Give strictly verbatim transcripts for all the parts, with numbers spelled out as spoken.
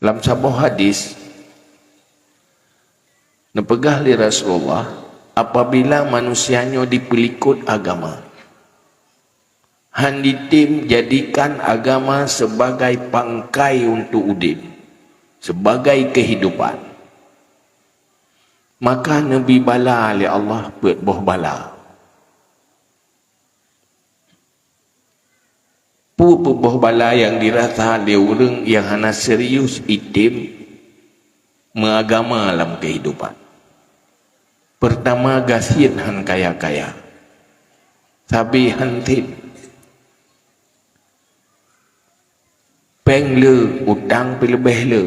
Lam saboh hadis, neupeugah lé Rasulullah, apabila manusia nyoe dipeulikot agama, hán jitem jadikan agama sebagai pangkai untuk udeb, sebagai kehidupan, maka neubi bala lé Allah peuet boh bala. Peue peuboh bala nyang dirasa lé ureuëng nyang hana serius item meuagama lam keuhidupan? Peurtama, gasien hán kaya-kaya, sabe hán them. Péng le, utang pih leubeh le.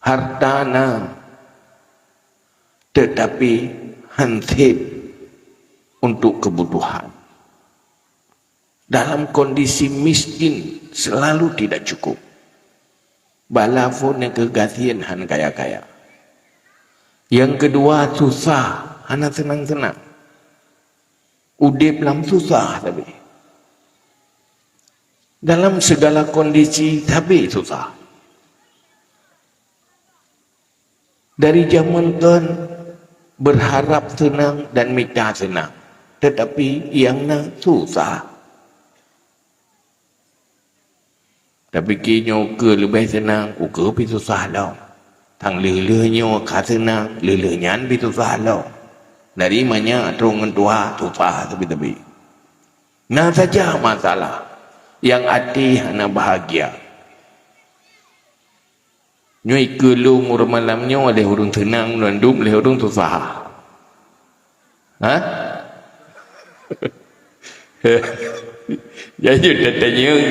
Harta na, tetapi hán them untuk kebutuhan. Dalam kondisi miskin, selalu tidak cukup. Bala phon nyang keu gasien hán kaya-kaya. Nyang keudua, susah, hana seunang-seunang. Udeb lam susah sabe. Dalam segala kondisi sabe susah. Dari jameun kon beurharab seunang dan mita seunang, teutapi nyang na susah. Tapike nyoe ukeue leubeh seunang, ukeue pih susah lom. Tang lheueh-lheueh nyoe ka seunang, lheueh-lheueh nyan pih susah lom. Dari manyak troh ngon tuha susah teubi-teubi. Na saja masalah, nyang até hana bahagia. Nyoe ikeue lôn uroe malam nyoe lé ureuëng seunang, lôn dum lé ureuëng susah. Ha? Jadi tatanyong,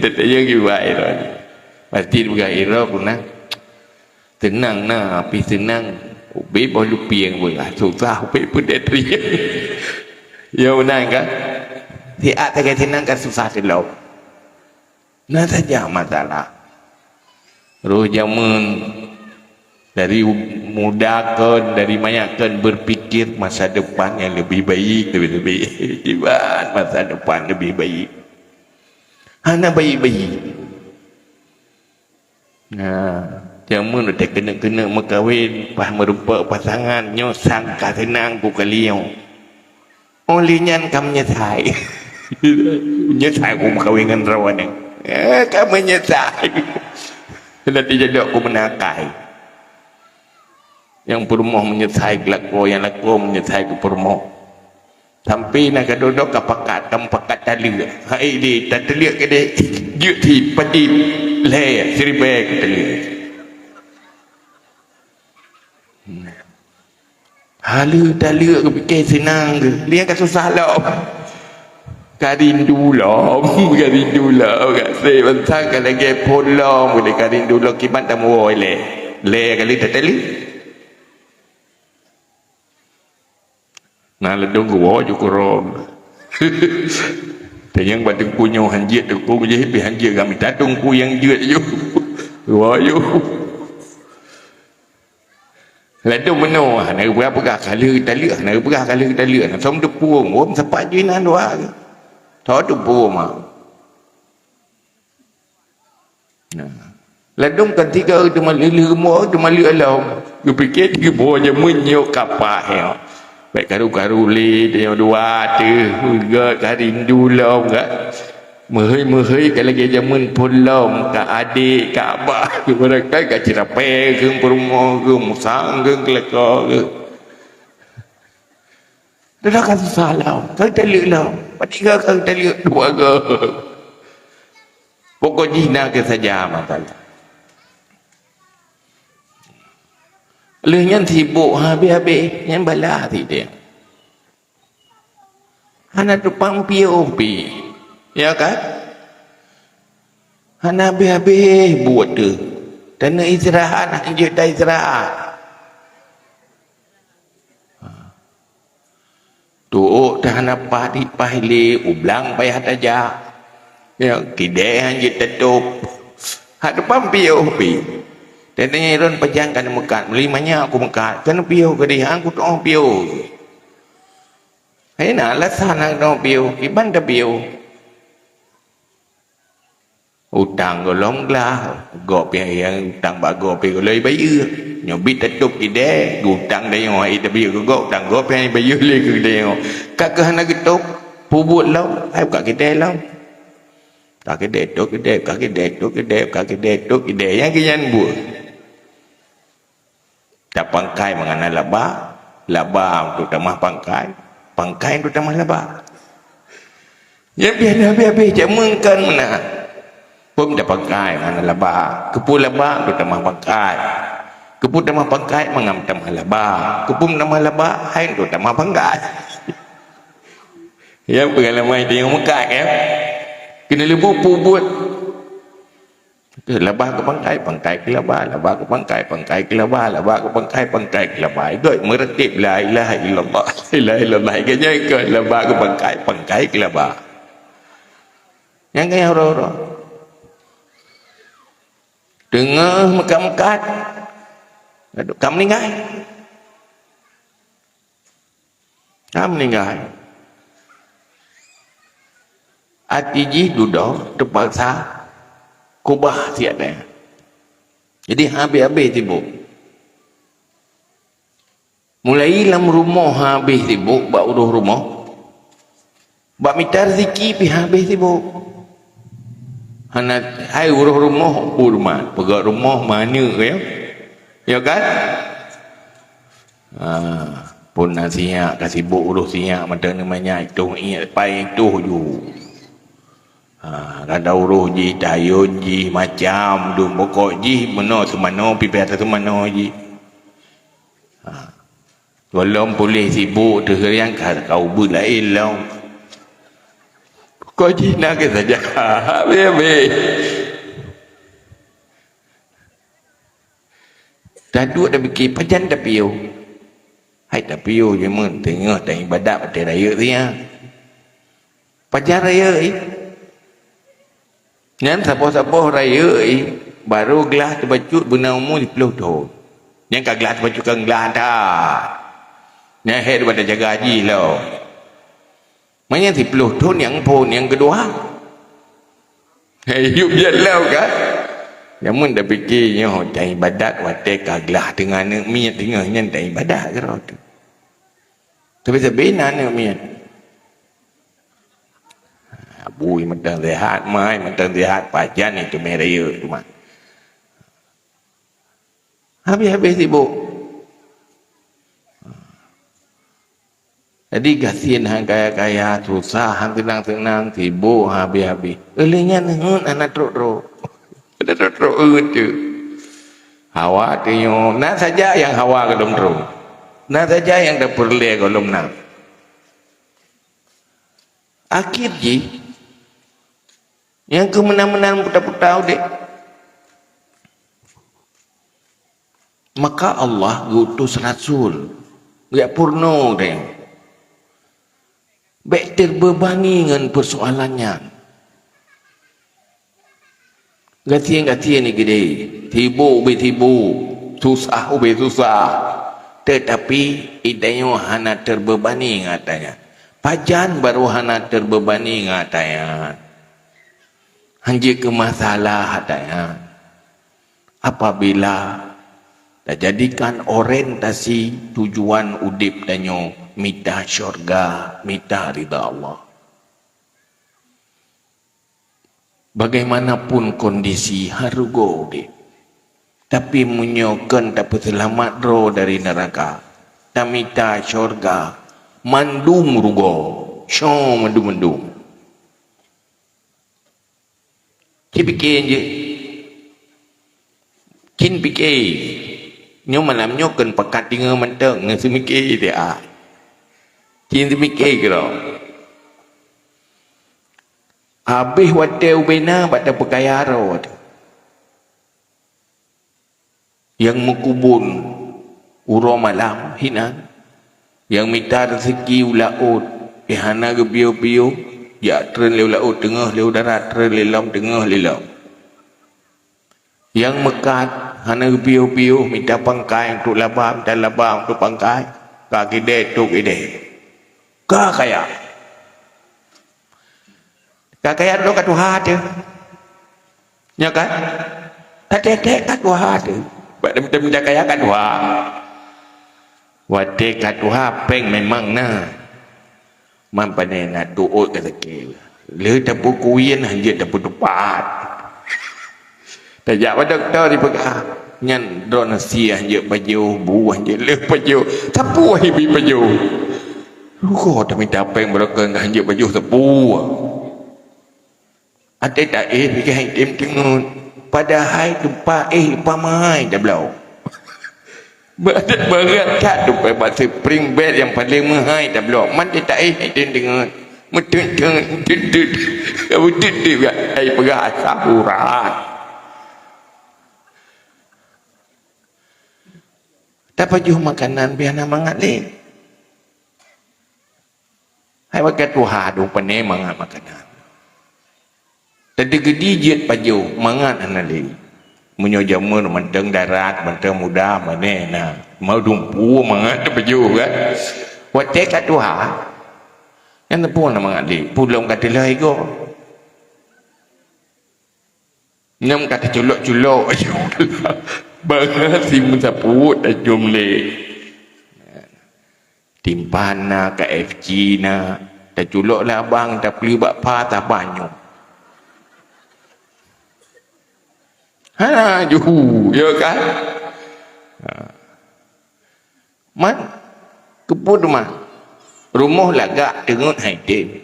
tatanyong kiban Ira. Pasti bukan Ira pun nah. Seunang na, tapi seunang ubé boh lupieng pun lah susah ubé pun dak teriang. Ya beuna kan? Siat sagai seunang kan susah silop. Na saja masalah. Roh jameun dari muda kon, dari manyak kon berpikir masa depan yang lebih baik, lebih-lebih. Kiban masa depan lebih baik. Hana baik-baik. Nah, jameun udah keuneuk-keuneuk meukawen, pas meurumpok pasangan, nyoe sang ka seunang ku kali nyoe. Óh lheueh nyan ka meunyeusai. Meunyeusai ku meukawen ngon droeneuh. Eh, ka meunyeusai. Nanti jadi aku menakai. Nyang peurumoh meunyeusai keu lakoe, nyang lakoe meunyeusai keu peurumoh. Sampai na ka dudoe ka pakat, ka meupakat taleuek. Hai deh, tateuliek keu deh. Jeuet hi, padit. Lhèe, siribèe keu taleuek. Haleue taleuek geupike seunang geuh, liang ka susah lom. Ka rindu lom, ka rindu lom, ka seb bansa ka lagèe phon lom, ka rindu lom kiban tameuwoe lé. Lé kali tataleuek. Na ladôm geuwoe ju keurôm. Tanyong bak teungku nyoe han jeuet teungku, meujih pih han jeuet, gak mita teungku nyang jeuet ju. Geuwoe ju. Ladôm meunoe, hana geupeugah-peugah, ka lheueh taleuek, hana geupeugah ka lheueh taleuek, na som teupueng, wom sapat ju inan dua. Tho teupueng ma. Nah. Ladôm kan tiga teuma lheueh rumoh, teuma lheueh lom. Geupike geuboh jameun nyoe ka paih nyoe. Bèk karu-karu lé tanyoe dua teuh, gèt ka rindu lom gèt. Meuhôi-meuhôi ka lagèe jameun phon lom, ka adék, ka abah, barangkai ka ceurapée keu peurumoh, keu musang, keu keulako, keu. Dah ka susah lom, ka taleuek lom. Patika ka taleuek dua go. Pokok jih na keu saja masalah. Lheueh nyan sibok habéh-habéh, nyan bala sideh. Hana teupang piôh pi. Ya kan? Hana habéh-habéh buet teuh. Taneuk istirahat, hanjeuet ta istirahat. Tuok teuh hana paih lé, u blang payah tajak. Ya, kidée hanjeuet tatôb. Hana teupang piôh pi. Teuntée nyan lôn pajan ka neumeukat, meuli manyak ku meukat, keuneuk piôh keudeh, han kutu'oh piôh. Hai na alasan hana kutu'oh piôh, kiban tapiôh. Utang gohlom glah, gob pih nyang utang bak gob pih gohlom bayeue. Nyoe bit tatôb keudè, utang tanyoe hana tabayeue keu gob, utang gob pih hana bayeue lé keu tanyoe. Ka keuh hana geutôb, peubuet lom, hai buka keudè lom. Buka keudè, tôb keudè, buka keudè, tôb keudè, buka keudè, tôb keudè. Nyang keu nyan buet. Tapangkai mangat na laba, laba untuk tamah pangkai, pangkai untuk tamah laba. Nyan pih hana habéh-habéh, jak meungkan meunan. Peue tapangkai mangat na laba, keupeue laba untuk tamah pangkai, keupeue tamah pangkai mangat tamah laba, keupeue tamah laba hai untuk tamah pangkai. Ya, peungalaman tanyoe meukat, ya. Keuneuk leubu peubuet. Laba keu pangkai, pangkai keu laba, laba keu pangkai, pangkai keu laba, laba keu pangkai, pangkai keu laba. Ikot meureuteb la ilaha illallah, la ilaha illallah. Ikot nyan ikot laba keu pangkai, pangkai keu laba. Nyang keu nyang uroe-uroe. Teungoh meukat-meukat, ka meuninggai. Ka meuninggai. Até jih dudoe teupaksa keubah siat nyan. Jadi habéh-habéh sibuk. Mulai lam rumoh habéh sibuk bak ureuëng rumoh. Bak mita rezeki pih habéh sibuk. Hana hai ureuëng rumoh, ureuëng mat, peugöt rumoh, manök, ya. Ya kan? Ha, pun na sinyak ka sibuk urus sinyak, mantong na manyak itoh iék pai itoh ju. Ha, kada urus jih, tayôn jih, macam dum pokok jih meunoe seumanoe, pih biasa seumanoe jih. Ha. Gohlom puléh sibuk teuh nyang ka, ka ubeut laén lom. Pokok jih na keu saja. Habéh-habéh. Taduek tapike pajan tapiôh. Hai tapiôh jeuet meuteungoh taibadat watée rayeuk siat. Pajan rayeuk, eh? Nyan saboh-saboh rayeuk, eh, barô glah teubacut beuna umu siploh thon. Nyan ka glah teubacut kan glah that. Nyan hék daripada jaga jih lom. Meunyan siploh thon nyang phon nyang keudua. Hai, yub jih lom kan? Jameun tapike nyoe taibadat watée ka glah teungoh aneuk miet teungoh nyan taibadat keudroe teuh. Tapi sabe na aneuk miet. Abui mantong sihat, mai mantong sihat, pajan itu meh rayeuk teuma. Habéh-habéh sibuk. Jadi gasien han kaya-kaya, susah han seunang-seunang, sibuk han habéh-habéh. Uleh nyan heuet hana trok-trok. Hana trok-trok heuet tu. Hawa teungoh, na saja nyang hawa gohlom trok. Na saja nyang tapeureulée gohlom na. Akhé jih, nyang keu meunan-meunan puta-puta udeb. Maka Allah geuutus rasul, geujak peurunoe tanyoe. Bék teubebani ngon peusoalan nyan. Gasien-gasien ni geude, sibuk ubé sibuk, susah ubé susah. Teutapi, geutanyoe hana teubebani ngon ata nyan. Pajan barô hana teubebani ngon ata nyan? Hanjeuet keu masalah ata nyan. Apabila tajadikan orientasi tujuan udeb tanyoe mita syurga, mita ridha Allah. Bagaimanapun kondisi, han rugoe udeb. Tapi meunyoe kon tapeuseulamat droe dari neuraka, tamita syurga, mandum rugoe, soe mandum-mandum. Ci pike jeuet. Cit pike. Nyoe malam nyoe kon pakat teungoh mantong ngon seumike teuh. Cit seumike keudroe. Habéh watée ubé na bak tapeukaya droe teuh. Nyang meukubon uroe malam hinan, nyang mita reuseuki u laôt, eh, hana geupiôh-piôh, jak treun lé u laôt teungoh lé u darat, treun lé lom teungoh lé lom. Nyang meukat hana geupiôh-piôh, mita pangkai untuk laba, mita laba untuk pangkai, ka keudè, trok keudè. Ka kaya. Ka kaya droe ka tuha teuh. Nyo kan? Ka tét-tét ka tuha teuh. Bak teumita kaya ka tuha. Watée ka tuha péng memang na. Man pane na tuôt ka sakét. Lheueh tapeukuyen hanjeuet tapeuteupat. Tajak bak dokto jipeugah, nyan droeneuh sie hanjeuet pajoh, bu hanjeuet lheueh pajoh. Sapeue hibi pajoh? Rugoe tamita péng barokon hanjeuet pajoh sapeue. Até taéh pih hai tem teungeut. Padahai teumpat éh lupa meuhai tabloe. Beuadat beurat that teumpat bak spring bed nyang paleng meuhai tabloe. Man teuh taéh hai tem teungeut. Meuteut-teut, meuteut-teut. Meuteut-teut hai peugah asam urat. Tapajoh makanan pih hana mangat lé. Hai bak ka tuha dong pane mangat makanan. Teudeugedi jeuet pajoh mangat hana lé. Meunyoe jamur mantong darat, mantong muda, pane na. Mau dumpu mangat teupajoh kan. Watée ka tuha, nyan teupeu na mangat lé. Pulom ka teulah igoe. Nyang ka teuculok-culok. Bangat si meusaput tajom lé. Timphan na, K F C na, taculok lé abang, tapeuleueh bak pha, tabanyong. Hana juhu, ya kan? Ha. Man, keupeue teuma? Rumoh lagak teungeut hai tem.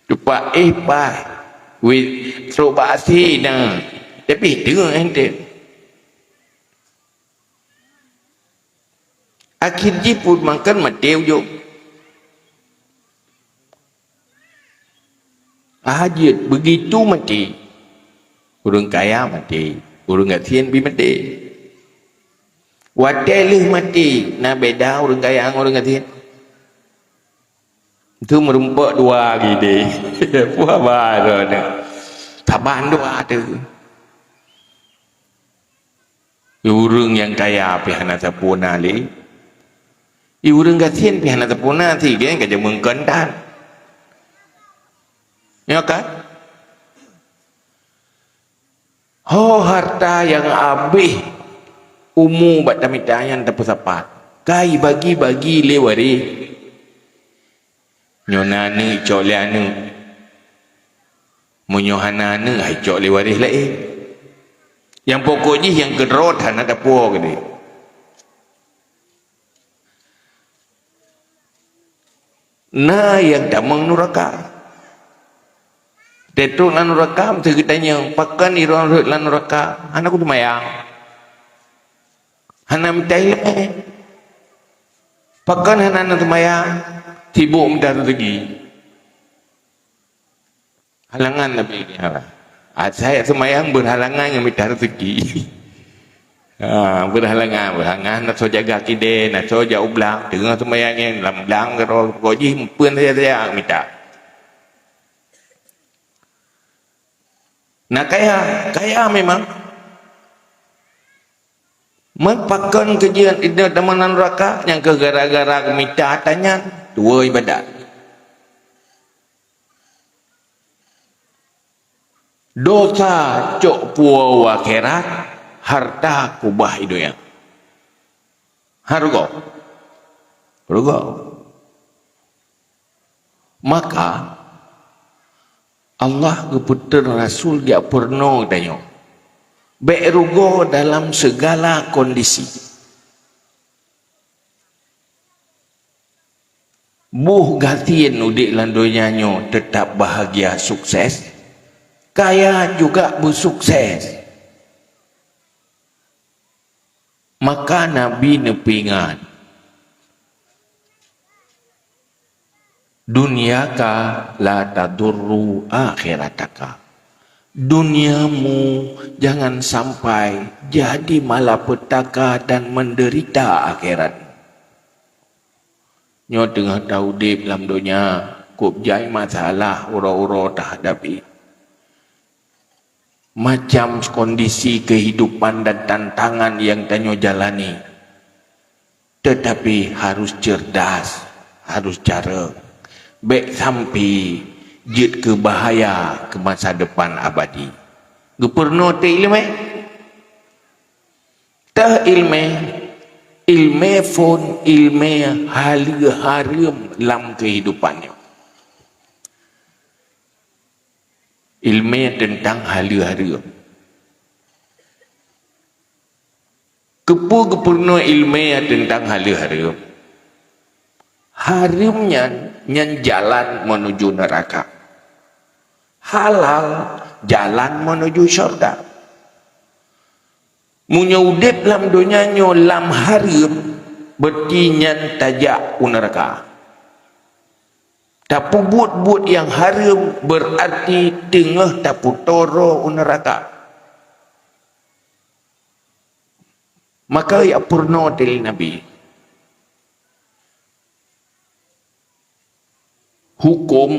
Teumpat éh paih. Wit trok bak asie na. Tapi teungeut hai tem. Akhé jih pun makan maté ujong. Ah, jeuet, begitu maté. Ureuëng kaya maté, ureuëng gasien pih maté. Watée lheueh maté, na beda ureuëng kaya ngon ureuëng gasien? Tu meurumpok dua gidée. Puah baroe nyoe. Saban dua tu. Ureuëng nyang kaya pih hana sapeue na lé. Ureuëng gasien pih hana sapeue na, si geng ka jameun kontan. Ya kan? Ho harta nyang habéh umu bak tamita nyan tapeusapat. Ka ibagi-bagi lé waréh. Nyoe na aneuëk, icok lé aneuëk. Meunyoe hana aneuëk, hai cok lé waréh laén. Nyang pokok jih nyang keudroe hana tapuwoe keudeh. Na nyang tamong nuraka. Teutôk lam nuraka, meusti geutanyong, "Pakon droe rhot lam nuraka?" "Hana kuseumayang." "Hana mita ileumèe?" "Pakon hana na seumayang?" "Sibok mita raseuki." Halangan Nabi ni, ha. Asai seumayang berhalangan ngon mita raseuki. Ha, berhalangan, berhalangan, na soe jaga keudè, na soe jak u blang, teungoh seumayang nyan lam blang keudroe, pokok jih meupeuen saja-saja mita. Na kaya, kaya memang. Meupakon keujeuet ideh teuma nuraka nyang keu gara-gara mita tanyan tuwoe ibadat. Dosa cok puwoe u akhirat, harta kubah i donya. Ha, rugoe. Rugoe. Maka, Allah geupeutrön Rasul jak peurunoe tanyoe. Bék rugoe dalam segala kondisi. Boh gasien udép lam donya nyoe teutap bahagia sukses, kaya juga beusukses. Maka Nabi neupeuingat, "Dunyaka la tadurru akhirataka." Dunyamu jangan sampai jadi malapetaka dan menderita akhirat. Nyoe teungoh taudép lam donya, kôb jai masalah uroe-uroe tahadapi. Macam kondisi kehidupan dan tantangan nyang tanyoe jalani. Tetapi harus cerdas, harus carông. Bék sampai jeuet keu bahaya keu masa depan abadi. Geupeurunoe teuh ileumèe. Teuh ileumèe, ileumèe phôn, ileumèe haleue hareuem lam keuhidupan nyoe. Ileumèe teuntang haleue hareuem. Keupeue geupeurunoe ileumèe teuntang haleue hareuem? Hareuem nyan, nyan jalan meunuju neuraka. Halal, jalan meunuju syurga. Meunyoe udép lam donya nyoe lam hareuem, beureuti nyan tajak u neuraka. Tapeubuet buet nyang hareuem, beureuti teungoh tapeutoe droe u neuraka. Maka jak peurunoe teuh lé Nabi. Huköm,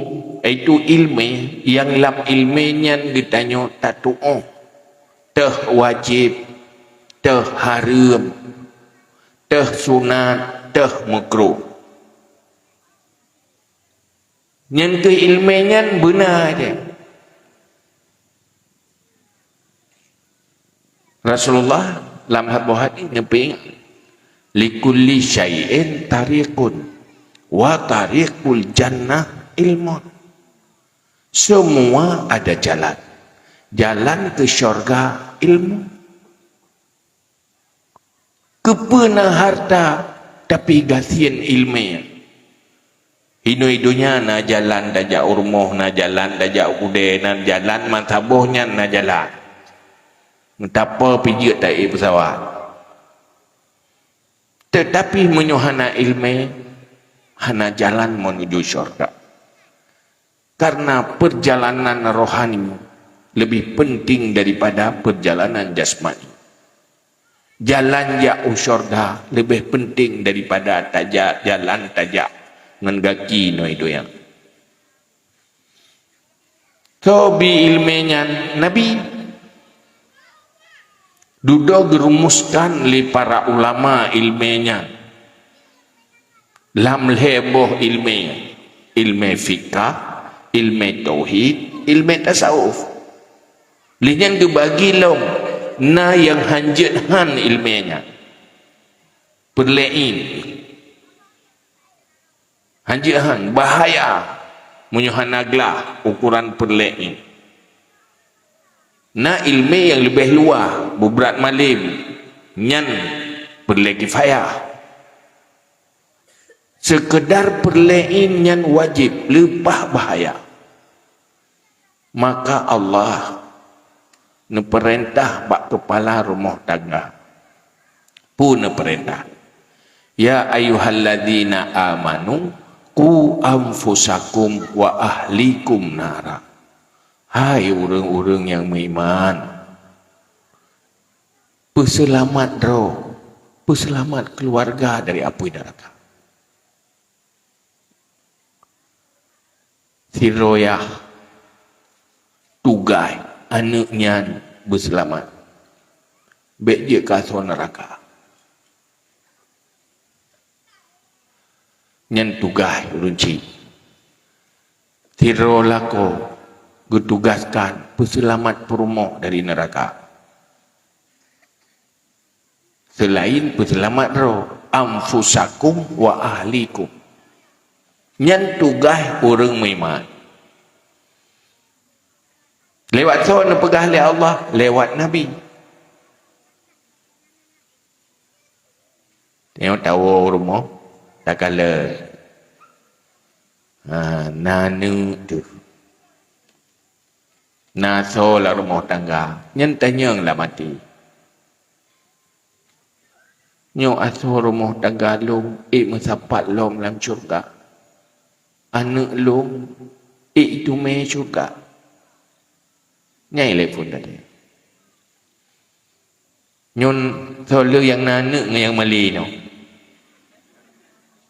yaitu ileumèe, nyang lam ileumèe nyan geutanyoe tatu'oh, teuh wajéb, teuh hareuem, teuh sunat, teuh meukruh. Nyan keuh ileumèe nyan beuna jih. Rasulullah lam saboh hadis neupeuingat, "Likulli syai'in tariqun, wa tariqul jannah ilmun." Semua ada jalan. Jalan ke syurga ilmu. Keupeue na hareuta, tapi gasien ileumèe? Inong donya na jalan tajak u rumoh, na jalan tajak u keudè, na jalan meusaboh nyan na jalan. Meusapeue pih jeuet taék peusawat. Teutapi meunyoe hana ileumèe, hana jalan meunuju syurga. Karena perjalanan rohani lebih penting daripada perjalanan jasmani. Jalan jak u syurga lebih penting daripada tajak, jalan tajak ngon gaki nyoe donya. Soe bi ileumèe nyan? Nabi. Dudoe geurumuskan lé para ulama ileumèe nyan lam lhèe boh ileumèe, ileumèe fikah, ileumèe tauhid, ileumèe tasawuf. Lheueh nyan geubagi lom, na nyang hanjeuet han ileumèe nyan. Peureulèe in. Hanjeuet han, bahaya meunyoe hana glah ukoran peureulèe in. Na ileumèe nyang leubeh luwah, beubrat malem, nyan peureulèe kifayah. Seukeudar peureulèe in nyan wajéb, leupah bahaya. Maka Allah neupeurintah bak keupala rumoh tangga. Peue neupeurintah? "Ya ayyuhalladzina amanu, qu anfusakum wa ahlikum nara." Hai ureuëng-ureuëng nyang meuiman, peuseulamat droe, peuseulamat keuluwarga dari apui neuraka. Sidroe yah tugaih aneuëk nyan beuseulamat, bék jeuet keu asoe neuraka. Nyan tugaih ureuëng chik. Sidroe lakoe geutugaskan peuseulamat peurumoh dari neuraka. Seulaén peuseulamat droe, "Anfusakum wa ahlikum." Nyan tugaih ureuëng meuiman. Lewat soe neupeugah lé Allah? Lewat Nabi. Tanyoe tawoe u rumoh, takalon. Ha, na aneuëk teuh. Na asoe lam rumoh tangga, nyan tanyong lam até. Nyoe asoe rumoh tangga lôn ék meusapat lom lam syeuruga. Aneuëk lôn ék teumé syeuruga. Nyan ilée phon tadi. Nyoe soe le nyang na aneuëk ngon nyang malée nyoe?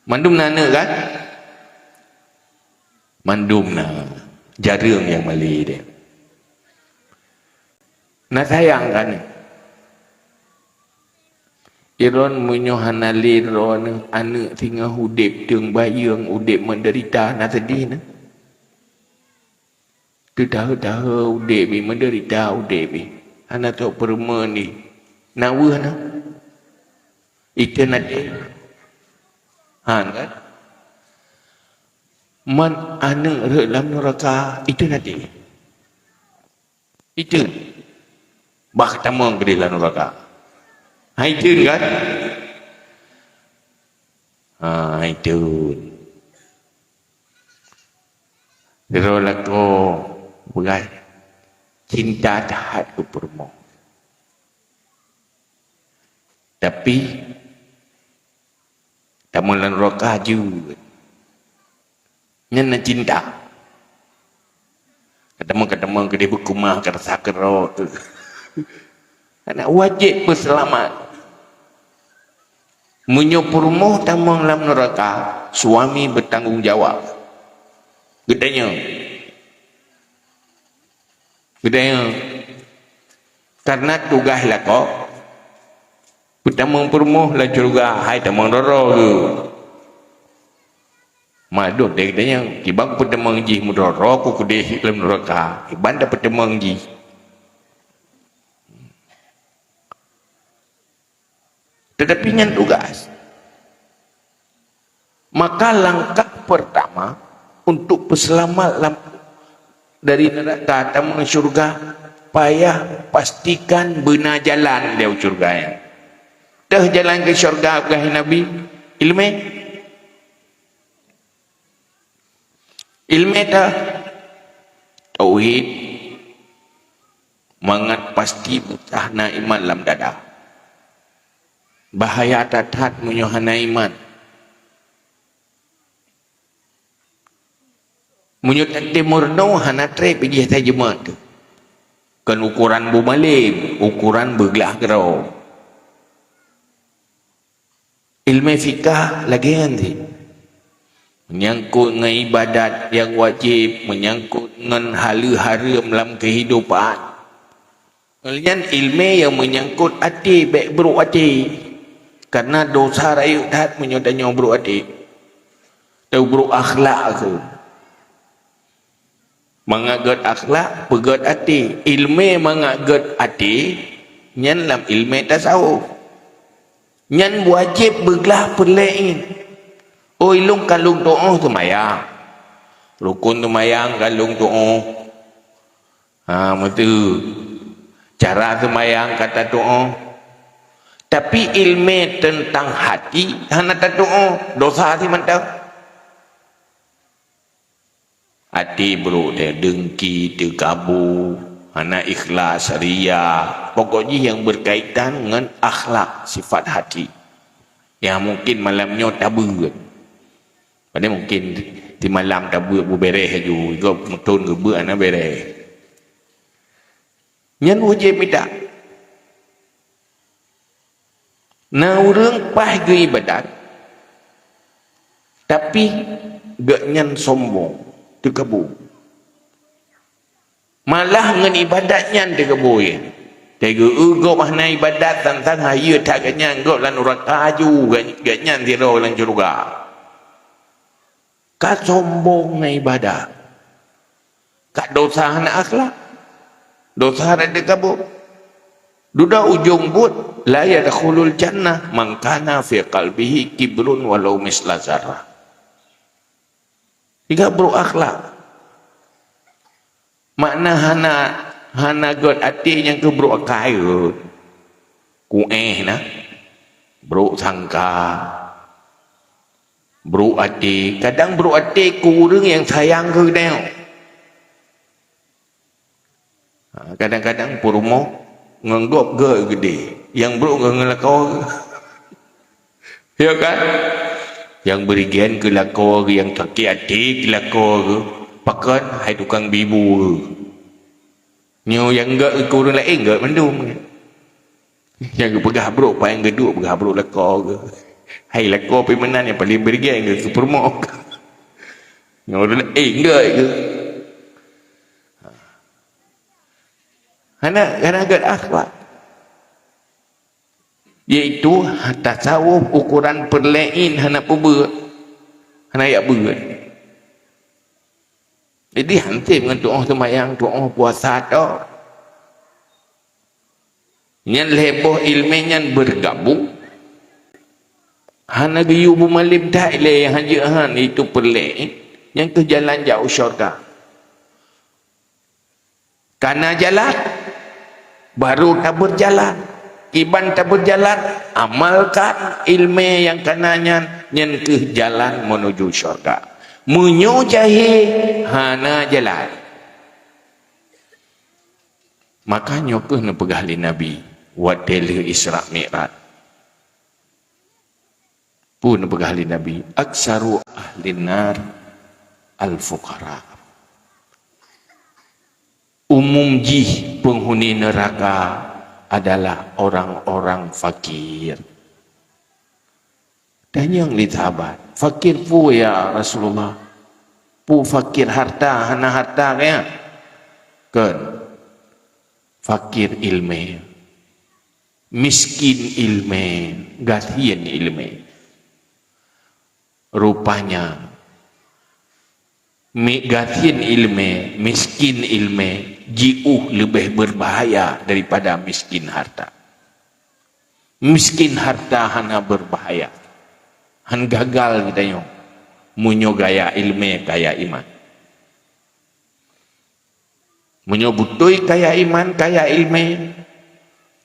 Mandum na aneuëk kan? Mandum na. Jareueng nyang malée deh. Na sayang kan? Iron meunyoe hana lé droeneuh aneuëk singoh udeb teung bayeung, udeb meudeurita, na seudeh na. Teudahe-dahe udeb jih, meudeurita udeb jih. Hana trok peurumoh jih. Na weueh na? Iteun até. Han kan? Man aneuëk rhot lam nuraka, iteun até. Iteun. Bah tamong keudeh lam nuraka. Hai iteun kan? Ha, hai iteun. Sidroe lakoe peugah cinta that keu peurumoh. Tapi tamong lam nuraka jeuet. Nyan na cinta. Katamong-katamong keudeh beukeumah, ka rasa keudroe. Hana wajéb peuseulamat. Meunyoe peurumoh tamong lam nuraka, suami beutanggung jawab. Geutanyoe. Geutanyoe. Karena tugaih lakoe, peutamong peurumoh lam syeuruga, hai tamong droe-droe geuh. Madot deh geutanyoe, kiban peutamong jih meudroe-droe ku keudeh lam nuraka, kiban tapeutamong jih. Tetapi nyan tugas. Maka langkah pertama untuk peuseulamat lam, dari nuraka tamong syeuruga, payah pastikan beuna jalan lé syeuruga nyan. Teuh jalan keu syeuruga peugah Nabi, ileumé. Ileumé teuh tauhid, mangat pasti beutah na iman lam dada. Bahaya that-that meunyoe hana iman. Meunyoe teutimur nyoe hana treb bijih tajeumat teuh. Kon ukoran bumalém, ukoran beuglah keudroe. Ileumé fikah lagée nyan cit. Meunyangkot ngon ibadat nyang wajéb, meunyangkot ngon haleue hareuem lam keuhidopan. Ngon nyan ileumé nyang meunyangkot até bék brok até. Kareuna dosa rayeuk that meunyoe tanyoe brok até. Teubrok akhlak keu. Mangat gét akhlak, peugét até. Ileumé mangat gét até, nyan lam ileumé tasawuf. Nyan wajéb beuglah peureulée. Oh, ilong ka lôn tuoh seumayang. Rukon seumayang ka lôn tuoh. Ha, meuteu. Cara seumayang ka tatuoh. Tapi ileumé teuntang hati hana tatuoh. Dosa si mantong. Até brok teuh, deungki, teukabu, hana ikhlas, ria. Pokok jih nyang beukaitan ngon akhlak, sifat hati. Nyang mungkin malam nyoe tabeuet. Padahai mungkin simalam tabeuet beubeureh aju, gob meuthon geubeuet hana beureh. Nyan wajéb mita. Na ureuëng paih geuibadat, tapi gobnyan sombong, teukabu. Malah ngon ibadat nyan teukabu, ya. Teugeue gob hana ibadat, sang-sang hayeue that gobnyan, gob lam nuraka aju, gobnyan sidroe lam syeuruga. Ka sombong ngon ibadat. Ka dosa hana akhlak. Dosa hana teukabu. Dudoe ujong buet, "La yadkhulul jannah man kana fi qalbihi kibrun walau misla zarrah." Tiga brok akhlak. Makna hana, hana gét até nyang keuh brok akai gét. Kuéh na. Brok sangka. Brok até. Kadang brok até keu ureuëng nyang sayang keu geutanyoe. Ha, kadang-kadang peurumoh ngon gob gét geude. Nyang brok ngon lakoe gét. Ya kan? Nyang beurigen keu lakoe gét, nyang sakét até keu lakoe gét. Pakon hai tukang bibu gét. Nyoe nyang gét keu ureuëng laén gét mandum. Nyang geupeugah brok, paléng geuduek peugah brok lakoe gét. Hai lakoe pih meunan nyang paléng beurigen gét keu peurumoh. Nyoe ureuëng laén gét gét. Hana, hana gét akhlak. Yaitu tasawuf ukoran peureulée hana peubeuet, hana jak beuet. Jadi, han sép ngon tuoh seumayang, tuoh puasa tok. Nyan lhèe boh ileumèe nyan bergabung. Hana geuyue beumalém that ilèe, han jeuet han, itu peureulèe. Nyan keuh jalan jak u syurga. Kana jalan, baru tabeurjalan. Kiban tabeurjalan, amalkan ileumèe nyang kana nyan, nyan keuh jalan menuju syurga. Meunyoe jahé, hana jalan. Maka nyoe keuh neupeugah lé Nabi watèe lheueh Isra Mi'raj. Peue neupeugah lé Nabi? "Aktsaru ahlin nar al-fuqara." Umum jih peunghuni neuraka adalah orang-orang fakir. Tanyong lé sahabat, "Fakir peue, ya Rasulullah? Peue fakir harta, hana harta kah?" Kon. Fakir ileumèe. Miskin ileumèe, gasien ileumèe. Rupanya, mi-, gasien ileumèe, miskin ileumèe jiôh leubeh berbahaya daripada miskin harta. Miskin harta hana berbahaya. Han gagal geutanyoe meunyoe kaya ileumèe, kaya iman. Meunyoe beutôi kaya iman, kaya ileumèe,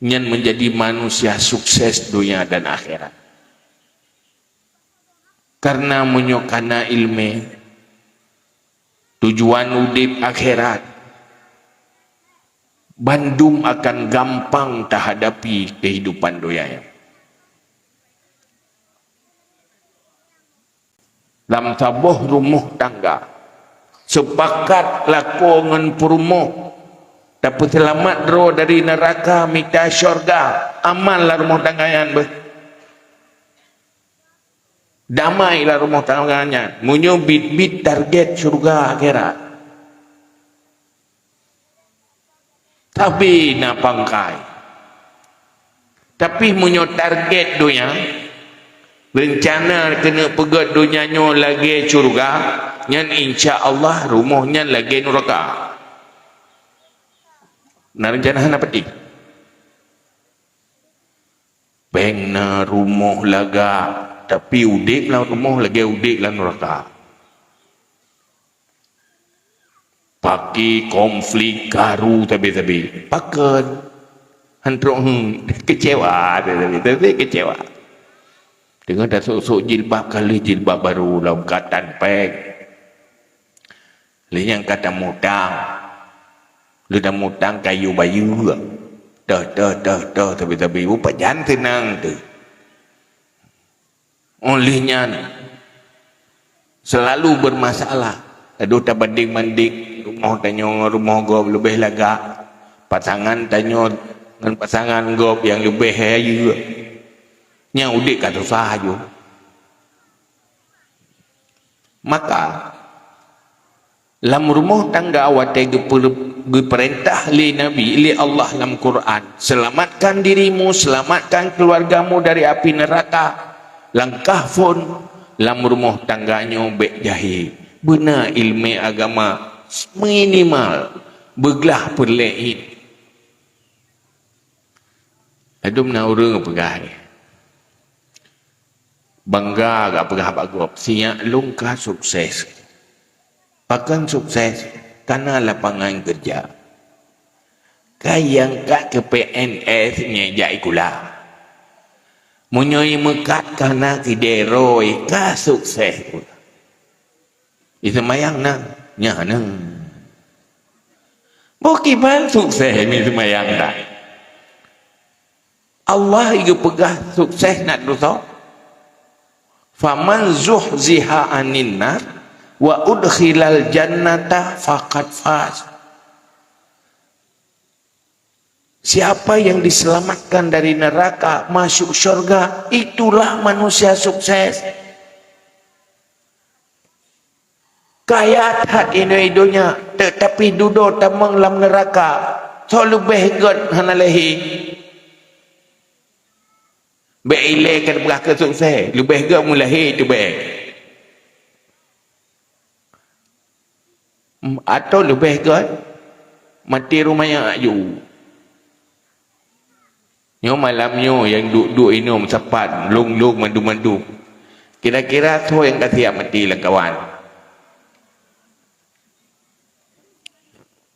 nyan menjadi manusia sukses donya dan akhirat. Karena meunyoe kana ileumèe, tujuan udép akhirat, bandum akan gampang tahadapi kehidupan donya nyan. Lam saboh rumoh tangga, seupakat lakoe ngon peurumoh, tapeuseulamat droe dari neuraka mita syurga, aman lam rumoh tangga nyan beuh. Damai lam rumoh tangga nyan, meunyoe biet-biet target syurga akhirat. Tapi na pangkai. Tapi meunyoe target donya, reuncana keuneuk peugöt donya nyoe lagèe syurga, nyan insya Allah rumoh nyan lagèe nuraka. Na reuncana hana pati. Pèng na rumoh lagak, tapi udép lam rumoh lagèe udép lam nuraka. Paki konflik karu sabe-sabe. Pakon? Han trok, hmm, kecewa sabe-sabe. Sabe kecewa. Teungoh tasok-sok jilbab, ka lheueh jilbab baru lom katan pèng. Lheueh nyan ka tamutang. Lheueh tamutang kayue bayeue. Teuh, teuh, teuh, teuh, sabe-sabe. Upat jan seunang teuh. Óh lheueh nyan, seulalu beurmasalah. Adoh tabandéng-bandéng rumoh tanyoe ngon rumoh gob leubeh lagak, pasangan tanyoe ngon pasangan gob nyang leubeh hayeue. Nyan udép ka susah aju. Maka, lam rumoh tangga watèe geupeu-, geupeurintah lé Nabi, lé Allah lam Quran, "Selamatkan dirimu, selamatkan keluargamu dari api neraka." Langkah phôn lam rumoh tangga nyoe bèk jahé. Beuna ileumèe agama minimal beuglah peureulèe. Ladôm na ureueng peugah, bangga geupeugah bak gob, "Si nyak lôn ka sukses." Pakon sukses? Ka na lapangan keureuja. Ka nyang ka keu P N S nyan jak sikula. Meunyoe meukat ka na keudè droe, ka sukses. Iseumayang na, nyan na. Boh kiban sukses miseumayang na. Allah geupeugah sukses na dosa. "Faman zuhziha 'anin nar wa udkhilal jannata faqad faz." Siapa yang diselamatkan dari neraka masuk syurga, itulah manusia sukses. Kaya that inoe donya, teutapi dudoe tamong lam neuraka, soe leubeh gét hana lahé. Bèk ilèe ka teupeugah keu sukses, leubeh gét meulahé teuh bèk. M-, Atau leubeh gét, maté rhumanya aju. Nyoe malam nyoe nyang duek-duek inong sapat, lông-lông mandum-mandum. Kira-kira soe nyang ka siap maté lam kawan?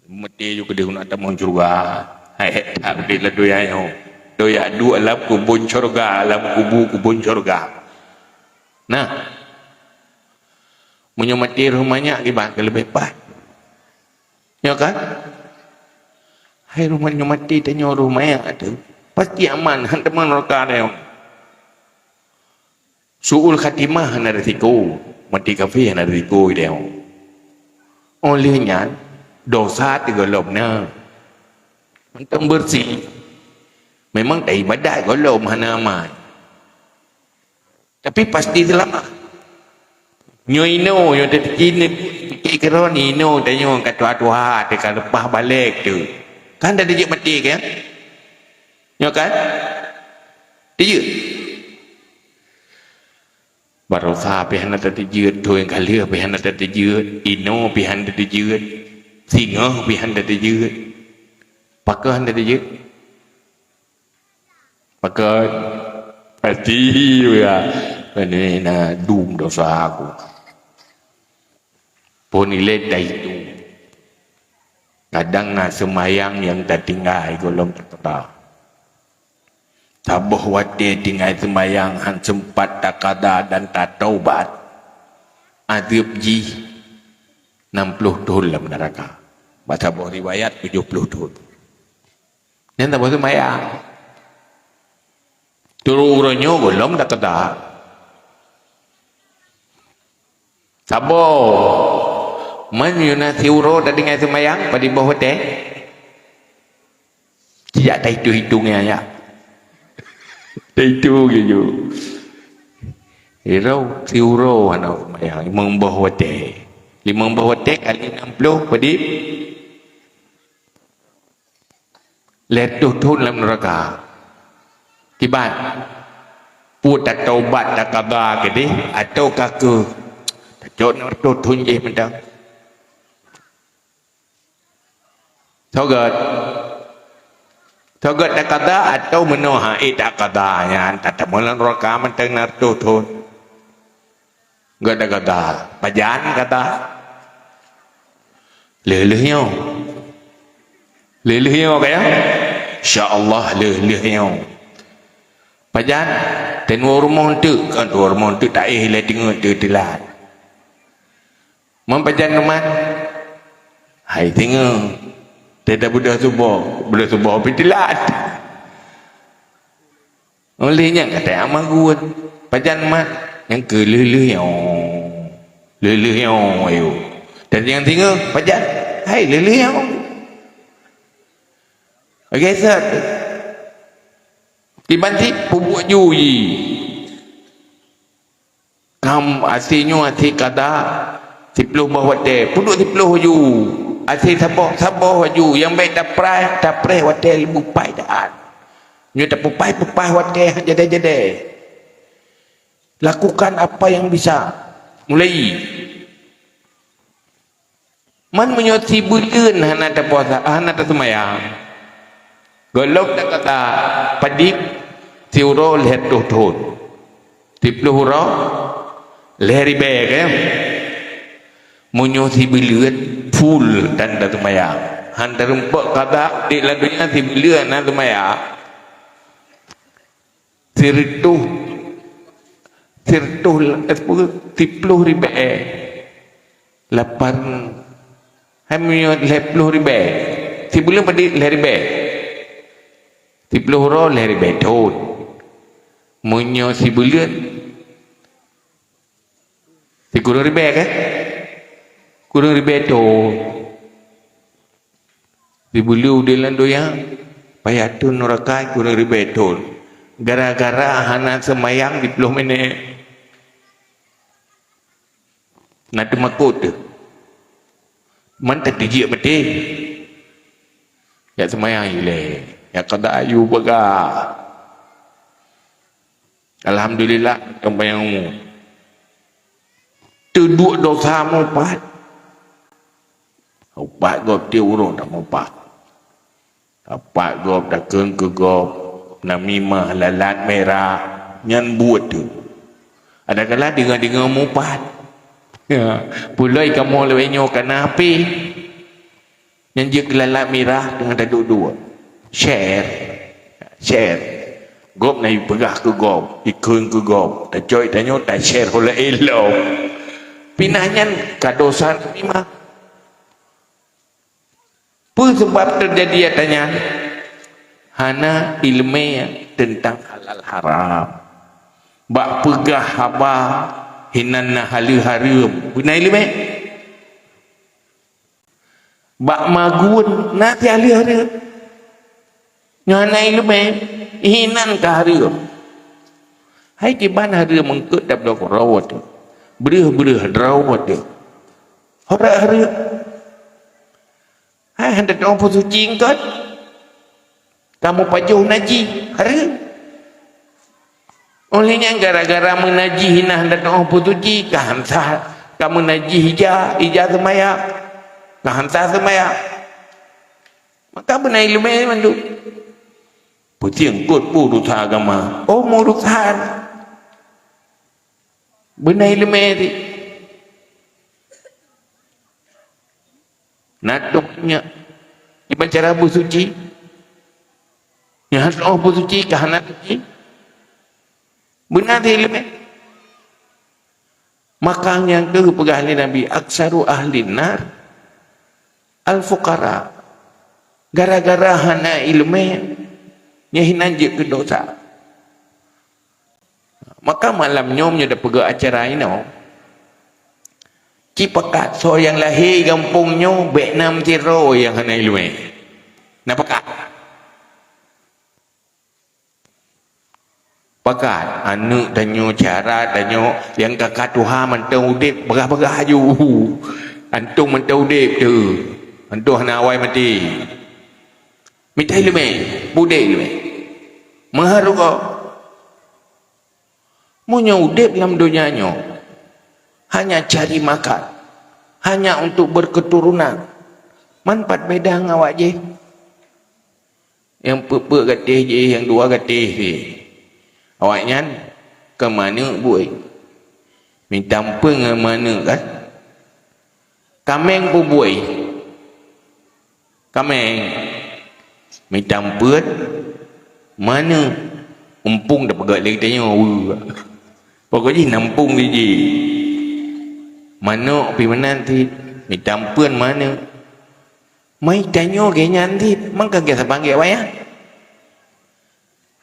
Maté ju keudeh nak tamong syeuruga. Hai, tak boleh lah doya nyoe. Doya duek lam kubon syeuruga, lam kubu kubon syeuruga. Nah, meunyoe maté rhumanya kiban keu leubeh pat. Nyoe kan? Hai rhumanya maté tanyoe rhumanya tu, pasti aman, han teuma neuraka tanyoe. Su'ul khatimah hana risiko, maté kafé hana risiko tanyoe. Óh lheueh nyan, dosa teuh gohlom na. Mantong beureusi. Memang taibadat gohlom hana amai. Tapi pasti seulamat. Nyoe inoe, nyoe teuti kini, pike keudroe inoe tanyoe ka tuha-tuha, teuka leupah balek tu. Kan dah dijeuet maté kan? Nyoe kan? Dijeuet. Baroesa pih hana teujeuet, thôn ka lheueh pih hana teujeuet, inoe pih hana teujeuet, singoh pih hana teujeuet. Pakon hana teujeuet? Pakon? Pasti ya. Ini na dum dosa aku. Pun ilée dah itu. Kadang na seumayang nyang tatinggai gohlom teuka. Saboh watée tinggai seumayang han seumpat takada dan tataubat, azeueb jih nam ploh thôn lam neuraka. Bak saboh riwayat tujoh ploh thôn. Nyan saboh seumayang. Teuma uroe nyoe gohlom takada. Saboh. Man yuna siuroe tatinggai seumayang, padum boh watée? Sijak tahitung-hitung nyan, ya. Tahitung keujeuet. Iro siuroe hana seumayang, limong boh watée. Limong boh watée kali nam ploh, padum? Lhée reutôh thôn lam neuraka. Kiban? Peue tataubat takada keudeh, atawa ka keuh tacok nam reutôh thôn jih mantong? Soe gét? Soe gét takada atawa meunoe han ék takada nyan, tatamong lam neuraka mantong nam reutôh thôn? Gét takada. Pajan kata? Lheueh-lheueh nyoe. Lheueh-lheueh nyoe ka ya? Insya Allah lheueh-lheueh nyoe. Pajan? Teunoe rumoh eunteuk, kan tuwoe rumoh eunteuk taéh lé teungeut teu teulat. Man pajan rumoh? Hai teungeut. Teuta beudôh suboh, beudôh suboh pih teulat. Óh lheueh nyan ka teuamah guen. Pajan mat? Nyang keu lheueh-lheueh nyoe. Lheueh-lheueh nyoe, ayo. Dan nyang singoh, pajan? Hai, lheueh-lheueh nyoe. Oke, set. Kiban cit, peubuet ju jih. Kam até nyoe até kada siploh boh watée, peuduek siploh aju. Até saboh, saboh aju. Nyang bék tapreh, tapreh watée leubeh pai taát. Nyoe tapeupai-peupai watée han jadée-jadée. Lakukan apa yang bisa. Mulai. Man meunyoe sibuleuen hana tapuasa, hana taseumayang, gohlom takata padum siuroe lhée reutôh thôn, siploh uroe lhée ribée, kan? Meunyoe sibuleuen full tan taseumayang, han tarumpok kada di lam donya sibuleuen hana seumayang, Sireutôh, sireutôh, eh, siploh ribée. Lapan, hai meunyoe lhée ploh ribée. Sibuleuen padum lhée ribée. Siploh uroe lhée ribée thôn. Meunyoe sibuleuen, sikureueng ribée, kan? Kureueng ribée thôn. Sibuleuen udeb lam donya, payah thôn neuraka kureueng ribée thôn. Gara-gara hana seumayang siploh minét. Na teumakot teuh. Man teujeuet maté. Jak seumayang ilée. Jak kada ayu bagah. Alhamdulillah, teumayang umu. Teuduek dosa mupat. Upat gob tiep uroe tamupat. Upat gob takheun keu gob, namimah, lalat mirah, nyan buet teuh. Adakala deungoe-deungoe mupat. Ya, puloi kamoe lawét nyoe kana pih. Nyan jeuet keu lalat mirah teungoh taduek-duek. Syèr. Syèr. Gob na jipeugah keu gob, jikheun keu gob. Tacok tanyoe tasyèr ulèe lom. Pinah nyan ka dosa namimah. Peue sabab teujadi ata nyan? Hana iéleumé teuntang halal haram. Bak peugah haba hinan na halal hareuem, beuna iéleumé? Bak magun na teuh halal hareuem. Nyoe hana iéleumé, hinan ka hareuem. Hai kiban hareuem eungkôt tabloe keudroe teuh. Breueh-breueh droe teuh. Horeuem hareuem. Hai hana teu'oh peusuci eungkôt. Kamoe pajoh najih, hareuem. Óh lheueh nyan gara-gara meunajih na hana teu'oh peusuci, ka han sah, ka meunajih ija, ija seumayang. Ka han sah seumayang. Maka beuna iéleumé mandum. Peusieng kot peue urusan agama. Oh, meu urusan. Beuna iéleumé teuh. Na tôh nyak. Kiban cara beusuci. Nyang hana teu'oh beusuci ka hana suci. Beuna teuh iéleumé. Maka nyang keuh geupeugah lé Nabi, "Aktsaru ahlin nar al-fuqara." Gara-gara hana iéleumé, nyan hinan jeuet keu dosa. Maka malam nyoe meunyoe tapeugah acara inoe, ci pakat soe nyang lahé gampông nyoe bèk na meusidroe nyang hana iéleumé. Na pakat? Pakat, aneuk tanyoe, cara tanyoe, nyang ka-ka tuha mantong udép, peugah-peugah aju. Antom mantong udép teuh. Antom hana awai maté. Mita iéleumé, beudé iéleumé. Meuhareuga. Meunyoe udép lam donya nyoe, hanya cari makan, hanya untuk berketurunan, man pat beda ngon awak jih. Nyang peuet-peuet gatéh jih, nyang dua gatéh jih. Awaknyan keu maneuk bui. Mita meupeue ngon maneuk kan? Kaméng peubui. Kaméng. Mita meupeue maneuk. Umpung tapeugah lé geutanyoe. Pokok jih na umpung jih. Manok pih meunan cit. Mita meupeue maneuk. Mai tanyoe geuh nyan cit, mangka geuh saban geuh wayang.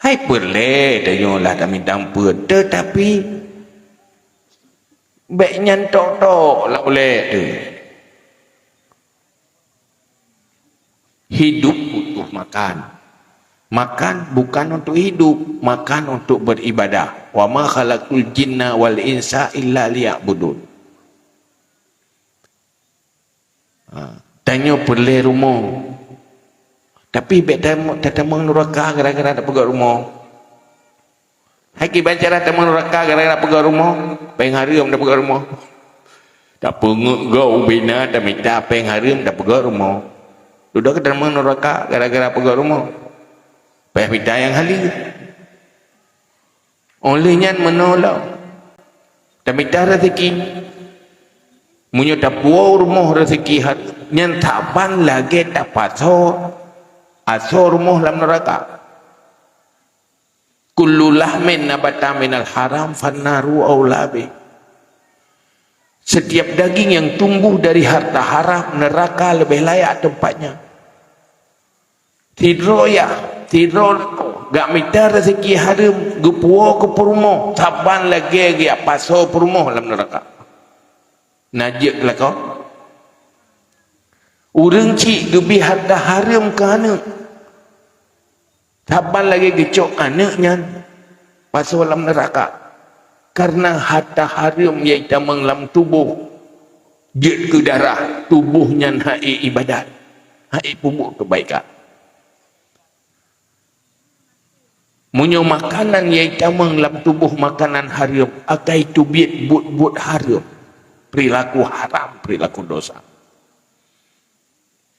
Hai peureulée tanyoe lah tamita meupeue, teutapi bék nyan tok-tok lam ulée teuh. Hidup butuh makan. Makan bukan untuk hidup, makan untuk beribadah. "Wa ma khalaqtul jinna wal insa illa liya'budun." Ha, tanyoe peureulée rumoh. Tapi bék tam-, tatamong nuraka gara-gara tapeugöt rumoh. Hai kiban cara tamong nuraka gara-gara peugöt rumoh? Péng hareuem tapeugöt rumoh. Tapeungeuet gob ubé na tamita péng hareuem tapeugöt rumoh. Dudoe keu tamong nuraka gara-gara peugöt rumoh. Payah mita nyang haleue. Óh lheueh nyan meunoe lom, tamita raseuki. Meunyoe tapuwoe rumoh raseuki hareuem, nyan saban lagée tapasoe asoe rumoh lam nuraka. "Kullu lahmin nabata minal haram fannaru aula bih." Setiap daging yang tumbuh dari harta haram, neraka lebih layak tempatnya. Sidroe yah, sidroe lakoe, geumita raseuki hareuem, geupuwoe keu peurumoh, saban lagée geupasoe peurumoh lam nuraka. Na jeuet keu lakoe? Ureuëng chik geubri harta hareuem keu aneuëk, saban lagée geucok aneuëk nyan pasoe lam nuraka. Kareuna harta hareuem nyang jitamong lam tuboh jeuet keu darah, tuboh nyan hana iék ibadat, hana iék peubuet keubaikan. Meunyoe makanan nyang jitamong lam tuboh makanan hareuem, akai teubiet buet-buet hareuem, peurilaku haram, peurilaku dosa.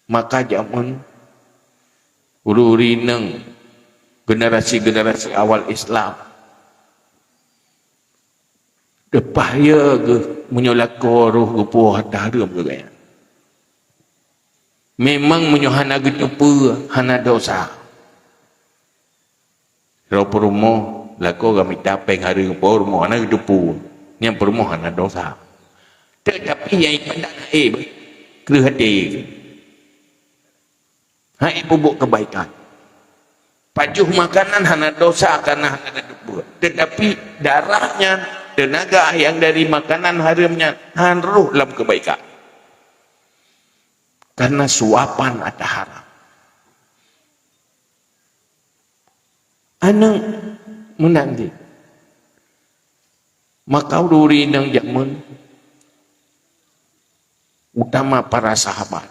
Maka jameun ureuëng-ureuëng inong generasi-generasi awal Islam, leupah ya geuh meunyoe lakoe roh geupuwoe hareuem keu gaya. Memang meunyoe hana geuteupeue, hana dosa. Droe peurumoh lakoe geumita péng hareuem, peurumoh hana geuteupeue, nyang peurumoh hana dosa. Teutapi nyang ipadat hai beh, kreueh até. Hai peubuet keubaikan. Pajoh makanan hana dosa karena hana geuteupeue. Teutapi darah nyan, tenaga nyang dari makanan hareuem nyan, han roh lam keubaikan. Karena suapan ata haram. Aneuëk meunan jih. Maka ureuëng-ureuëng inong jameun, utama para sahabat,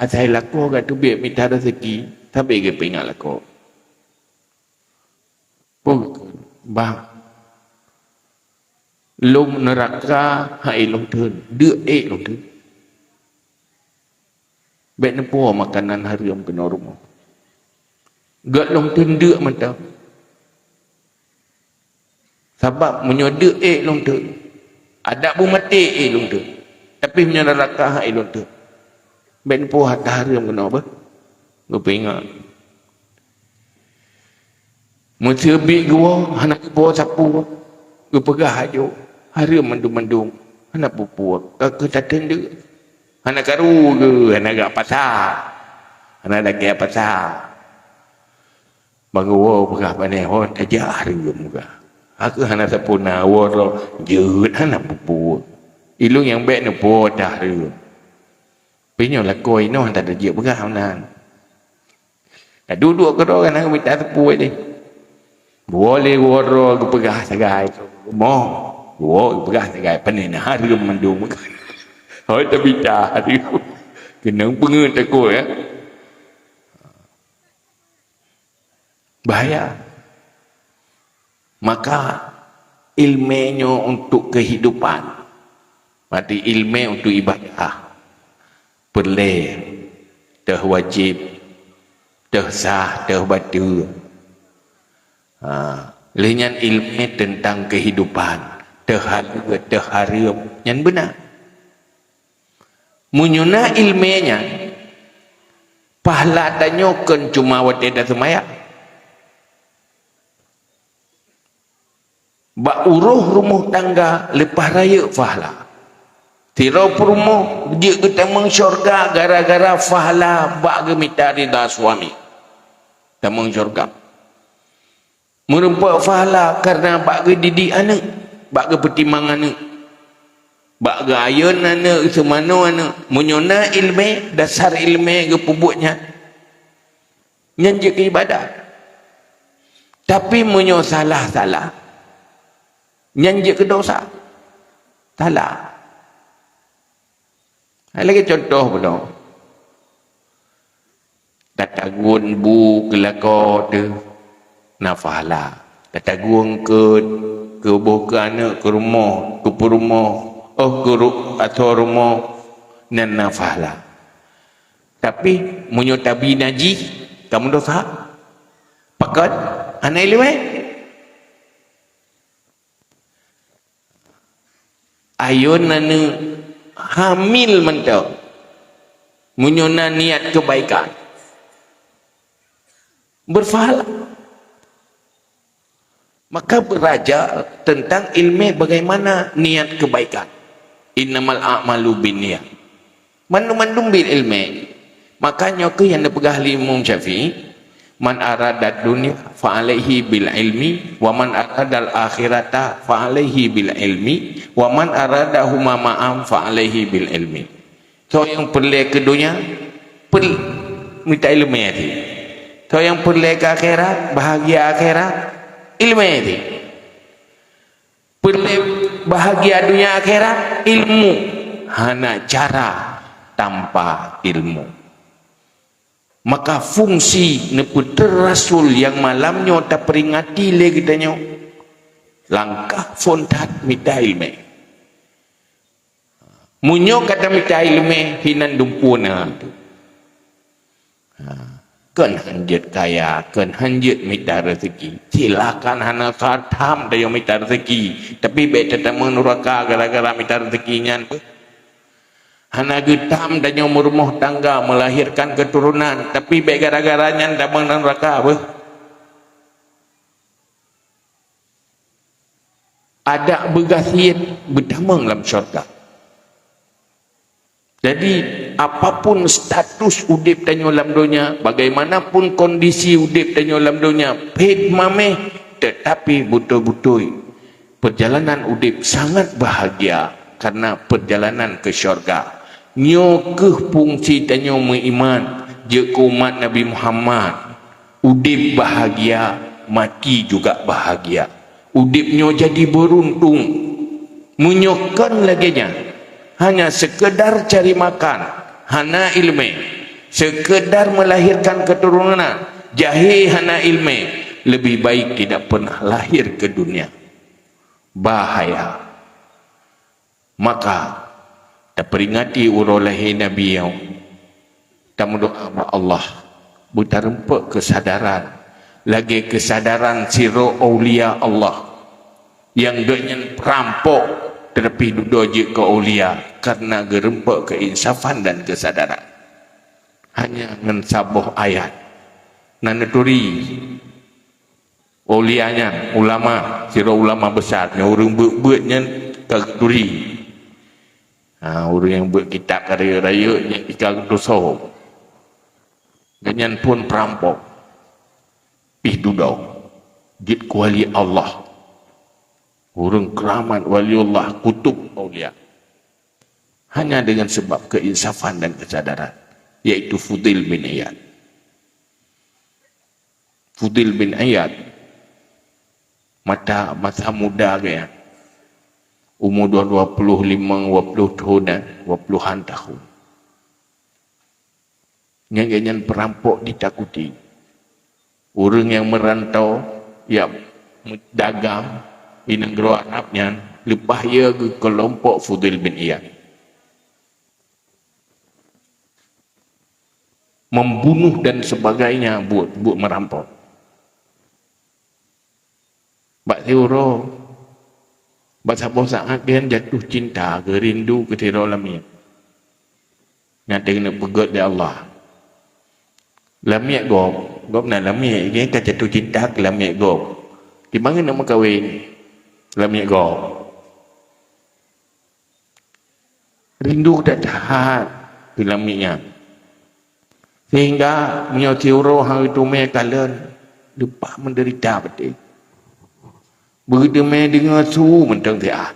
asai lakoe ka teubiet mita raseuki, sabe geupeuingat lakoe. Peue kheun, "Bah, lôn neuraka hai lôn theun, deuk ék lôn theun." Bék neupuwoe makanan hareuem keunoe rumoh. Gét lôn theun deuk mantong. Sabab meunyoe deuk ék lôn theun, adak beumaté ék lôn theun. Tapi meunyoe neuraka hai lôn theun. Bék neupuwoe hareuem keunoe beh. Geupeuingat. Meuseubiet geuwoe hana geupuwoe sapeue, geupeugah ajoe, hareuem mandum-mandum, hana peue-peue, ka keuh tateun deuk. Hana karu geuh, hana gak pasa, hana lagée pasa. Bak geuwoe peugah pané, "Ho, tajak hareuem gah." Aku hana sapeue na, woe droe jeuet hana peue-peue. Ilung nyang bék neupuwoe ata hareuem. Pih nyoe lakoe inoe hana tajeuet peugah meunan. Ka duek-duek keudroe kan, hana mita teupue deh. Dua lé uroe geupeugah sagai, moh, dua geupeugah sagai, pane na hareuem mandum. Hoi, tabita hareuem. Keunong peungeut takot, ya. Bahaya. Maka, ilmé nyoe untuk kehidupan. Berarti ilmé untuk ibadah. Peureulée, teuh wajéb, teuh sah, teuh bateue. Ha, lheueh nyan ilmé teuntang kehidupan, teuh haleue, teuh hareuem, nyan beuna. Meunyoe na ilmé nyan, pahala tanyoe kon cuma watée taseumayang. Bak uroh rumoh tangga leupah rayeuk pahala. Sidroe peurumoh jeuet geutamong syurga gara-gara pahala bak geumita ridha suami. Tamong syurga. Meurumpok pahala kareuna bak geudidik aneuëk, bak geupeutimang aneuëk, bak geuayôn aneuëk, seumanoe aneuëk. Meunyoe na iéleumé, dasar iéleumé geupeubuet nyan, nyan jeuet keu iébadat. Tapi meunyoe salah-salah, nyan jeuet keu dosa. Salah. Hai lagée cuntoh bunoe. Tatagun bu keu lakoe teuh na pahala. Tatagun keu, keu boh keu aneuëk, keu rumoh, keu peurumoh, oh keu ru-, asoe rumoh, nyan na pahala. Tapi, meunyoe tabi najih, ka meudosa. Pakon? Hana iéleumé. Ayôn aneuëk hamil mantong, meunyoe na niat keubaikan, beurpahala. Maka beuraja teuntang iéleumé bagaimana niat keubaikan. Innamal a'malu binniyat. Mandum-mandum bil iéleumé. Maka nyoe kheueh nyang neupeugah lé Imam Syafi'i, "Man aradad dunya fa alaihi bil ilmi, wa man aradal akhirata fa alaihi bil ilmi, wa man aradahuma ma'an fa alaihi bil ilmi." Soe nyang peureulée keu donya, peul-, mita iéleumé até. Soe nyang peureulée keu akhirat, bahagia akhirat, iéleumé até. Peureulée bahagia donya akhirat, ilmu. Hana cara tanpa ilmu. Maka fungsi neupeutrön rasul nyang malam nyoe tapeuringati lé geutanyoe, langkah phôn that mita iéleumé. Meunyoe ka tamita iéleumé, hinan dumpeue na. Ha, kon hanjeuet kaya, kon hanjeuet mita rezeki. Silakan, hana that-that tanyoe mita rezeki. Tapi bék tatamong nuraka gara-gara mita rezeki nyan beuh. Hana geutam tanyoe meurumoh tangga, melahirkan keturunan, tapi bék gara-gara nyan tamong nuraka beuh. Adak beugasien beutamong lam syurga. Jadi, apapun status udeb tanyoe lam donya, bagaimanapun kondisi udeb tanyoe lam donya, phet mameh, tetapi beutôi-beutôi perjalanan udeb sangat bahagia karena perjalanan ke syurga. Nyoe keuh fungsi tanyoe meuiman, jeuet keu umat Nabi Muhammad. Udeb bahagia, mati juga bahagia. Udeb nyoe jadi beuruntung. Meunyoe kon lagée nyan, hanya sekedar cari makan, hana iéleumé, sekedar melahirkan keturunan, jahé hana iéleumé, lebih baik tidak pernah lahir ke dunia. Bahaya. Maka, taperingati uroe lahé Nabi nyoe, tameudoá bak Allah, beutarumpok keusadaran, lagée keusadaran sidroe aulia Allah, nyang geuhnyan peurampok, teutapi dudoe jeuet keu aulia karena geurumpok keuinsafan dan keusadaran. Hanya ngon saboh ayat, na neuturi. Aulia nyan, ulama, sidroe ulama besar, nyang ureuëng beuet-beuet nyan ka geuturi. Ha, ureuëng nyang beuet kitab ka rayeuk-rayeuk nyan ka geutusoe. Gobnyan phon peurampok. Pih dudoe. Jeuet keu wali Allah. Ureuëng keuramat waliullah, kutub aulia. Hanya dengan sebab keinsafan dan kesadaran, yaitu Fudail bin Iyad. Fudail bin Iyad, mata, masa muda geuh nyan, umu dua, dua puluh limong, dua puluh thon, eh, dua puluhan tahun. Nyan, nyan peurampok ditakuti. Ureuëng nyang meurantau, nyang meudagang di nanggroe Arab nyan, leupah ie geukelompok Fudail bin Iyad. Membunuh dan sebagainya, buet, buet meurampok. Bak siuroe, bak saboh saát gobnyan jatuh cinta, geurindu keu sidroe lamiet. Nyang teungoh neupeugét lé Allah. Lamiet gob, gob na lamiet, gobnyan ka jatuh cinta keu lamiet gob. Kiban geuneuh meukawen lamiet gob. Rindu that-that keu lamiet nyan. Sehingga meunyoe siuroe han geuteumé kalon, leupah meudeurita baté. Beugeuteumé deungoe su mantong siat.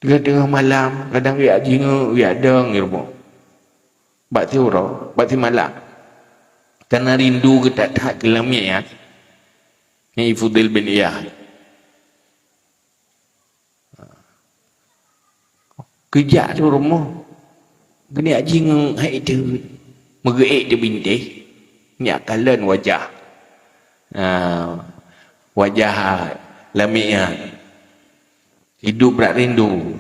Teungoh-teungoh malam, kadang geujak jingeuk, geujak dong di rumoh. Bak siuroe, bak simalam. Karena rindu geuthat-that keu lamiet nyan. Nyan Fudail bin Iyad. Geujak di rumoh, geujak jingeuk hai deuet, meugeuék di bintéh, geujak kalon wajah, ah, wajah lamiet nyan. Hidup brat rindu,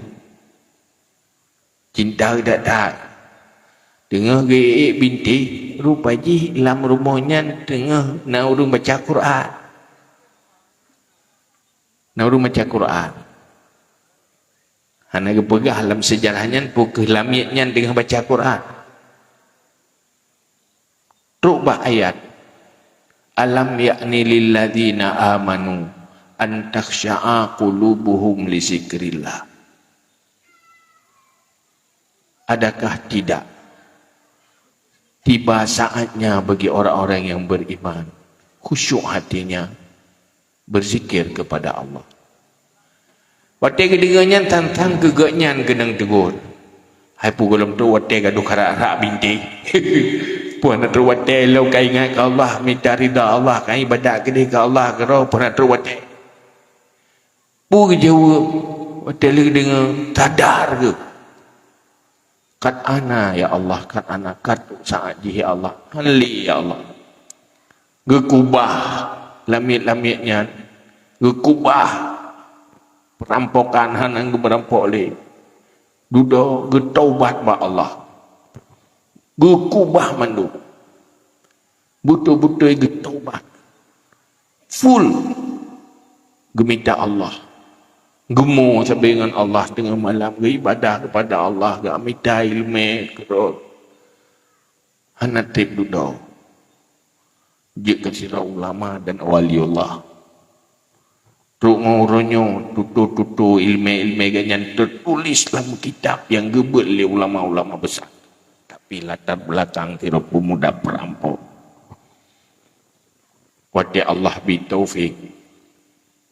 cinta that-that. Teungoh geuék bintéh, rupa jih lam rumoh nyan teungoh na ureuëng baca Quran. Na ureuëng baca Quran. Hana geupeugah lam seujarah nyan peu kheueh lamiet nyan teungoh baca Quran. Trok bak ayat, "Alam ya'ni lilladzina amanu an takhsya'a qulubuhum li zikrillah." Adakah tidak tiba saatnya bagi orang-orang yang beriman, khusyuk hatinya, berzikir kepada Allah? Watée geudeungoe nyan, tantang keu gobnyan keunong teugor. Hai peue gohlom trok watée gadôh karak-rak bintéh. Peue hana trok watée lom ka ingat keu Allah, mita ridha Allah, ka ibadat keudeh keu Allah keudroe, peue hana trok watée. Peue geujaweueb watée lheueh deungoe, sadar geuh. Kat ana, ya Allah, kat ana, kat saát jih, ya Allah. Han lé, ya Allah. Geukubah lamiet-lamiet nyan. Geukubah perampokan hana geumeurampok lé. Dudoe geutaubat bak Allah. Geukubah mandum. Beutôi-beutôi geutobat. Full geumita Allah. Geumo sabe ngon Allah teungoh malam, geuibadah kepada Allah, geumita ileumé keudroe. Hana treb dudoe. Jeuet keu sidroe ulama dan waliullah. Trok ngon uroe nyoe, tutoe-tutoe ileumé-ileumé geuh nyan teutuléh lam kitab nyang geubeuet lé ulama-ulama besar. Tapi latar belakang sidroe peumuda peurampok. Watée Allah bri taufik,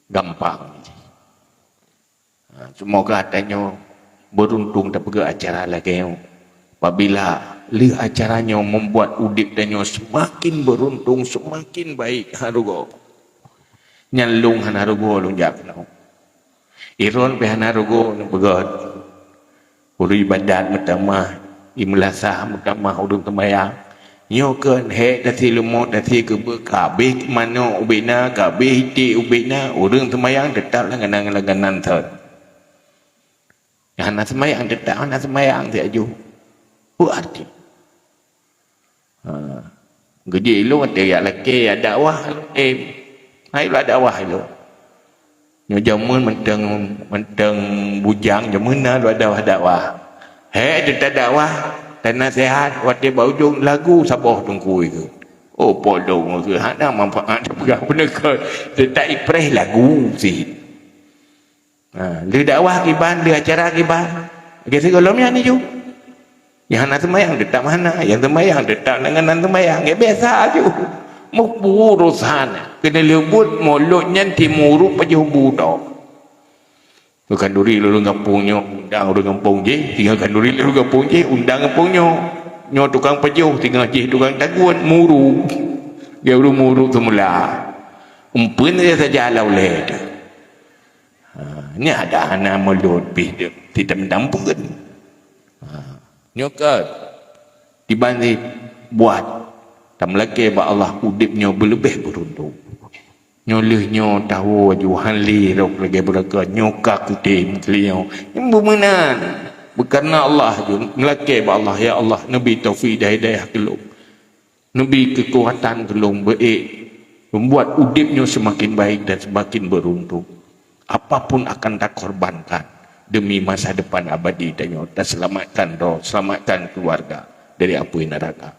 gampang. Ha, seumoga tanyoe beuruntung tapeugah acara lagée nyoe. Apabila lheueh acara nyoe membuat udeb tanyoe seumaken beuruntung, seumaken baik, hana rugoe. Nyan lôn hana rugoe lôn jak keunoe. Iron pih hana rugoe lôn peugöt. Ureuëng ibadat meutamah, imeulasah meutamah ureuëng seumayang. Nyoe keuh hék tasie leumô tasie keubeue, ka habéh manok ubé na, ka habéh iték ubé na, ureuëng seumayang teutap langganan-langganan thon. Nyang hana seumayang teutap hana seumayang siaju. Peue arti? Ha. Geujih ilôn watée jak lakée, jak dakwah, eh, hai lôn dakwah ilôn. Nyoe jameun mantong, mantong bujang jameun na lôn dakwah-dakwah. Hék teutap dakwah, tanaseuhat watée bak ujong lagu saboh teungku keuh. Oh, po lôn keuh hana manfaat peugah beuneukoe. Teutap ipreh lagu cit. Ha, lheueh dakwah kiban, lheueh acara kiban. Lagée sigohlom nyan ju. Nyang hana seumayang teutap hana, nyang seumayang teutap langganan seumayang. Nyan biasa ju. Meupurusan. Keuneuk lheueh buet mulod nyan timurup pajoh bu tôh. Khanduri lôn gampông nyoe, undang ureuëng gampông jih, singoh khanduri lôn gampông jih, undang gampông nyoe. Nyoe tukang pajoh, singoh jih tukang tagun, muru. Geu ureuëng muru seumula. Umpeuen saja lam ulée teuh. Ha, nyan ada hana mulod pih deuh, tidak mendampeun. Ha, nyoe kan, dibanding buat, tameulakée bak Allah udeb nyoe beuleubeh beuruntung. Nyoe lheueh nyoe tawoe aju han lé rot lagée beuraka nyoe ka kutem keuliau. Nyan beumeunan. Beukareuna Allah ju, meulakée bak Allah, "Ya Allah, neubri taufik dan hidayah keu lôn." Neubri keukuatan keu lôn beu-ék, membuat udeb nyoe seumaken baik dan seumaken beuruntung. Apapun akan takorbankan demi masa depan abadi tanyoe, taseulamatkan droe, seulamatkan keuluwarga dari apui neuraka.